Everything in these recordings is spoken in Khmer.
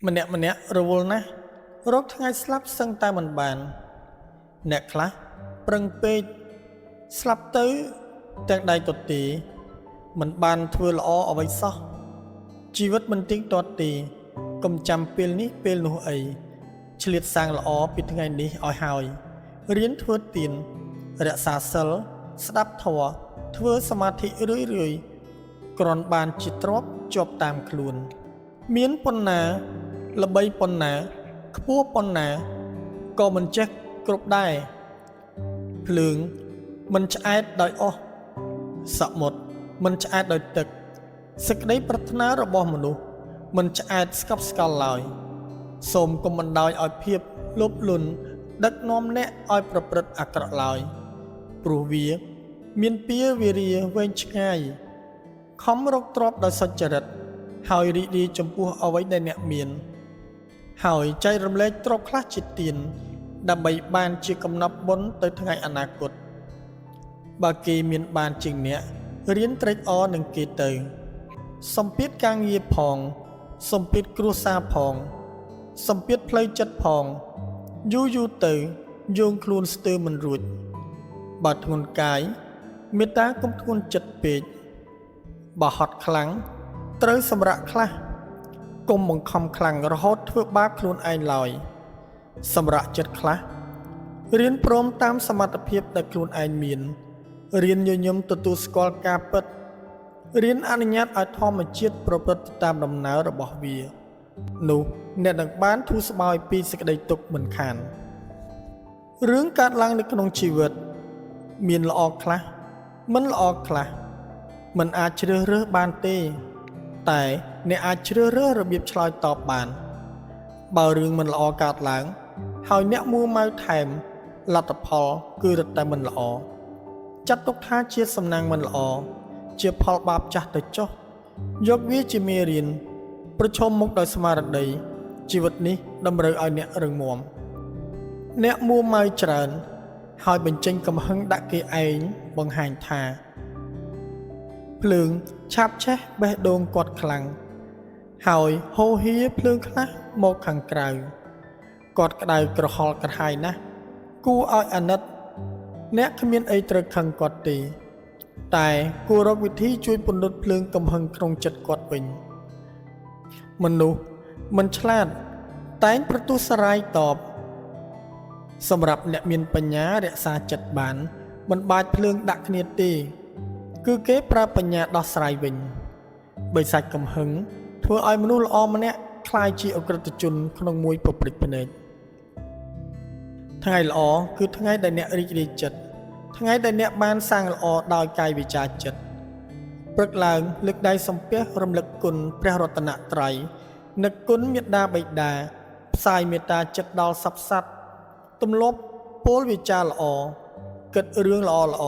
ម្នាក់ម្នាក់រវល់ណាស់រកថ្ងៃស្លាប់សឹងតែមិនបាន អ្នកខ្លះប្រឹងពេកស្លាប់ទៅទាំងដៃទទេមិនបានធ្វើល្អអ្វីសោះជីវិតមិនទៀងទាត់ទេកុំចាំពេលនេះពេលនោះអីឆ្លៀតសាងល្អពីថ្ងៃនេះឲ្យហើយរៀនធ្វើទានរក្សាសីលស្ដាប់ធម៌ធ្វើសមាធិរឿយរឿយៗគ្រាន់បានជាទ្រព្យជាប់តាមខ្លួន មានប៉ុណ្ណាល្បីប៉ុណ្ណាខ្ពស់ប៉ុណ្ណាក៏មិនចេះគ្រប់ដែរភ្លើងមិនឆ្អែតដោយអស់សមុទ្រមិនឆ្អែតដោយទឹកសេចក្តីប្រាថ្នារបស់មនុស្សមិនឆ្អែតស្កប់ស្កល់ឡើយសូមកុំបណ្ដោយឲ្យភាពលោភលន់ដឹកនាំអ្នកឲ្យប្រព្រឹត្តអាក្រក់ឡើយព្រោះវាមានពៀវេរាវែងឆ្ងាយខំរកទ្រព្យដោយសុចរិត ហើយរីករាយចំពោះអ្វីដែលអ្នកមាន ហើយចែករំលែកទ្រព្យខ្លះជាទានដើម្បីបានជាកំណប់បុណ្យទៅថ្ងៃអនាគតបើគេមានបានជាងអ្នករៀនត្រេកអរនឹងគេទៅ សម្ពាធការងារផង សម្ពាធគ្រួសារផង សម្ពាធផ្លូវចិត្តផងយូរយូរទៅយោងខ្លួនស្ទើរមិនរួចបើធ្ងន់កាយមេត្តាកុំធ្ងន់ចិត្តពេកបើហត់ខ្លាំងត្រូវសម្រាកខ្លះកុំបង្ខំខ្លាំងរហូតធ្វើបាបខ្លួនឯងឡើយសម្រាកចិត្តខ្លះរៀនព្រមតាមសមត្ថភាពដែលខ្លួនឯងមានរៀនញញឹមទទួលស្គាល់ការពិតរៀនអនុញ្ញាតឲ្យធម្មជាតិប្រព្រឹត្តទៅតាមដំណើររបស់វានោះអ្នកនឹងបានធូរស្បើយពីសេចក្តីទុក្ខមិនខានរឿងកើតឡើងនៅក្នុងជីវិតមានល្អខ្លះមិនល្អខ្លះមិនអាចជ្រើសរើសបានទេ តែអ្នកអាចជ្រើសរើសរបៀបឆ្លើយតបបាន បើរឿងមិនល្អកើតឡើង ហើយអ្នកមួម៉ៅថែមលទ្ធផលគឺរឹតតែមិនល្អចាត់ទុកថាជាសំណាងមិនល្អជាផលបាបចាស់ទៅចុះយកវាជាមេរៀនប្រឈមមុខដោយស្មារតីជីវិតនេះតម្រូវឲ្យអ្នករឹងមាំអ្នកមួម៉ៅច្រើន ហើយបញ្ចេញកំហឹងដាក់គេឯងបង្ហាញថា ភ្លើងឆាបឆេះបេះដូងគាត់ខ្លាំងហើយហូរហៀភ្លើងខ្លះមកខាងក្រៅគាត់ក្តៅក្រហល់ក្រហាយណាស់គួរឲ្យអាណិតអ្នកគ្មានអីត្រូវខឹងគាត់ទេ តែគួររកវិធីជួយពន្លត់ភ្លើងកំហឹងក្នុងចិត្តគាត់វិញមនុស្សមិនឆ្លាតតែងប្រទុសរាយតបសម្រាប់អ្នកមានបញ្ញារក្សាចិត្តបានមិនបាចភ្លើងដាក់គ្នាទេ គឺគេប្រើបញ្ញាដោះស្រាយវិញបិសាចកំហឹងធ្វើឲ្យមនុស្សល្អម្នាក់ក្លាយជាអក្រិតជនក្នុងមួយពព្រិចភ្នែកថ្ងៃល្អគឺថ្ងៃដែលអ្នករីករាយចិត្តថ្ងៃដែលអ្នកបានសាងល្អដោយកាយវិចារចិត្តព្រឹកឡើងលើកដៃសំពះរំលឹកគុណព្រះរតនត្រ័យនឹកគុណមេត្តាបិតាផ្សាយមេត្តាចិត្តដល់សព្វសត្វទម្លាប់ពោលវាចាល្អគិតរឿងល្អល្អ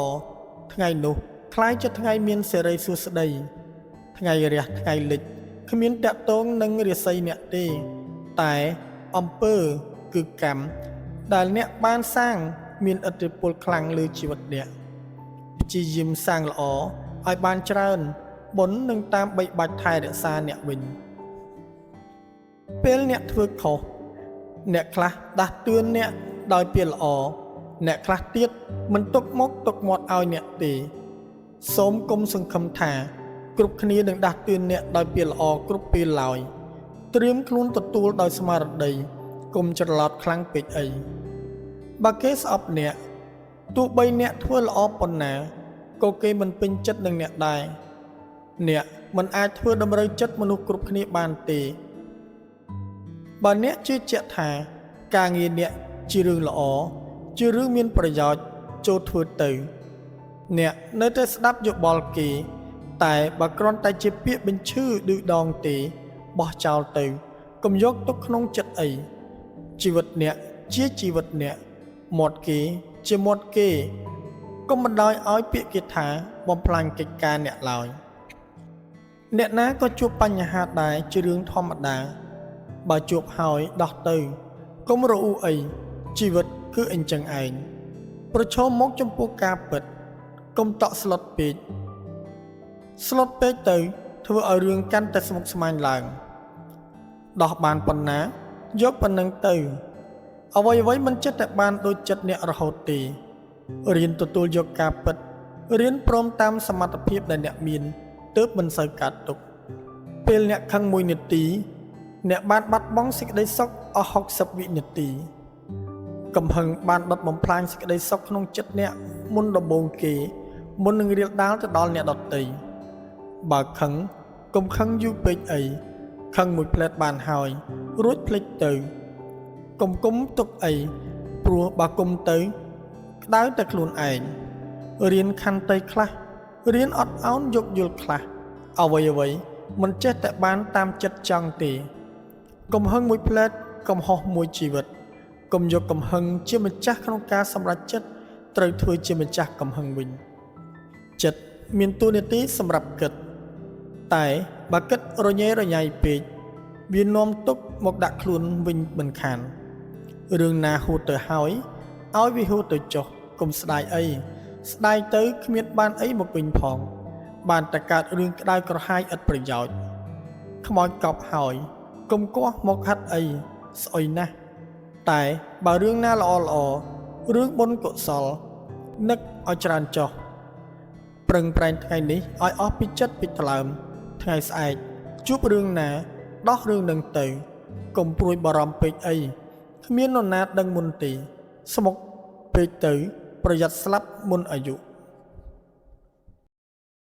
ថ្ងៃនោះក្លាយជាថ្ងៃមានសិរីសួស្តីថ្ងៃរះថ្ងៃលិចគ្មានតកតងនឹងរាសីអ្នកទេ តែអំពើគឺកម្មដែលអ្នកបានសាងមានឥទ្ធិពលខ្លាំងលើជីវិតអ្នកព្យាយាមសាងល្អឲ្យបានច្រើនបុណ្យនឹងតាមបីបាច់ថែរក្សាអ្នកវិញពេលអ្នកធ្វើខុសអ្នកខ្លះដាស់តឿនអ្នកដោយពាក្យល្អអ្នកខ្លះទៀតមិនទុកមុខទុកមាត់ឲ្យអ្នកទេសូមកុំសង្ឃឹមថាគ្រប់គ្នានឹងដាស់តឿនអ្នកដោយពាក្យល្អគ្រប់ពេលឡើយត្រៀមខ្លួនទទួលដោយស្មារតីកុំច្រឡោតខ្លាំងពេកអីបើគេស្អប់អ្នកទោះបីអ្នកធ្វើល្អប៉ុណ្ណាក៏គេមិនពេញចិត្តនឹងអ្នកដែរអ្នកមិនអាចធ្វើតម្រូវចិត្តមនុស្សគ្រប់គ្នាបានទេបើអ្នកជឿជាក់ថាការងារអ្នកជារឿងល្អជារឿងមានប្រយោជន៍ចូលធ្វើទៅ អ្នកនៅតែស្ដាប់យោបល់គេ តែបើគ្រាន់តែជាពាក្យបញ្ឈឺឌឺដងទេបោះចោលទៅកុំយកទុកក្នុងចិត្តអីជីវិតអ្នកជាជីវិតអ្នកមាត់គេជាមាត់គេកុំបណ្ដោយឲ្យពាក្យគេថាបំផ្លាញកិច្ចការអ្នកឡើយអ្នកណាក៏ជួបបញ្ហាដែរជារឿងធម្មតា បើជួបហើយដោះទៅកុំរអ៊ូអីជីវិតគឺអញ្ចឹងឯងប្រឈមមុខចំពោះការពិតកុំតក់ស្លុតពេកស្លុតពេកទៅធ្វើឲ្យរឿងកាន់តែស្មុគស្មាញឡើង។ ដោះបានប៉ុណ្ណាយកប៉ុណ្ណឹងទៅ អ្វីអ្វីមិនចិត្តតែបានដូចចិត្តអ្នករហូតទេរៀនទទួលយកការពិតរៀនព្រមតាមសមត្ថភាពដែលអ្នកមានទើបមិនសូវកើតទុក្ខពេលអ្នកខឹង1នាទីអ្នកបានបាត់បង់សេចក្តីសុខអស់60វិនាទីកំហឹងបានដុតបំផ្លាញសេចក្តីសុខក្នុងចិត្តអ្នកមុនដំបូងគេមុននឹងរាលដាលទៅដល់អ្នកដទៃបើខឹងកុំខឹងយូរពេកអីខឹងមួយផ្លែតបានហើយរួចភ្លេចទៅកុំគុំទុកអីព្រោះបើគុំទៅក្តៅតែខ្លួនឯងរៀនខន្តីខ្លះរៀនអត់ឱនយោគយល់ខ្លះអ្វីអ្វីមិនចេះតែបានតាមចិត្តចង់ទេកំហឹងមួយផ្លែតកំហុសមួយជីវិតកុំយកកំហឹងជាម្ចាស់ក្នុងការសម្រេចចិត្តត្រូវធ្វើជាម្ចាស់កំហឹងវិញចិត្តមានតួនាទីសម្រាប់គិតតែបើគិតរញ៉េរញ៉ៃពេកវានាំទុកមកដាក់ខ្លួនវិញមិនខានរឿងណាហួតទៅហើយឲ្យវាហួតទៅចុះកុំស្ដាយអីស្ដាយទៅគ្មានបានអីមកវិញផងបានតែកើតរឿងក្តៅក្រហាយឥតប្រយោជន៍ខ្មោចកប់ហើយកុំគាស់មកហាត់អីស្អុយណាស់តែបើរឿងណាល្អល្អរឿងបុណ្យកុសលនឹកឲ្យច្រើនចុះប្រឹងប្រែងថ្ងៃនេះឲ្យអស់ពីចិត្តពីថ្លើមថ្ងៃស្អែកជួបរឿងណាដោះរឿងនឹងទៅកុំព្រួយបារម្ភពេកអីគ្មាននរណាដឹងមុនទេស្មុកពេកទៅប្រយ័ត្នស្លាប់មុនអាយុ។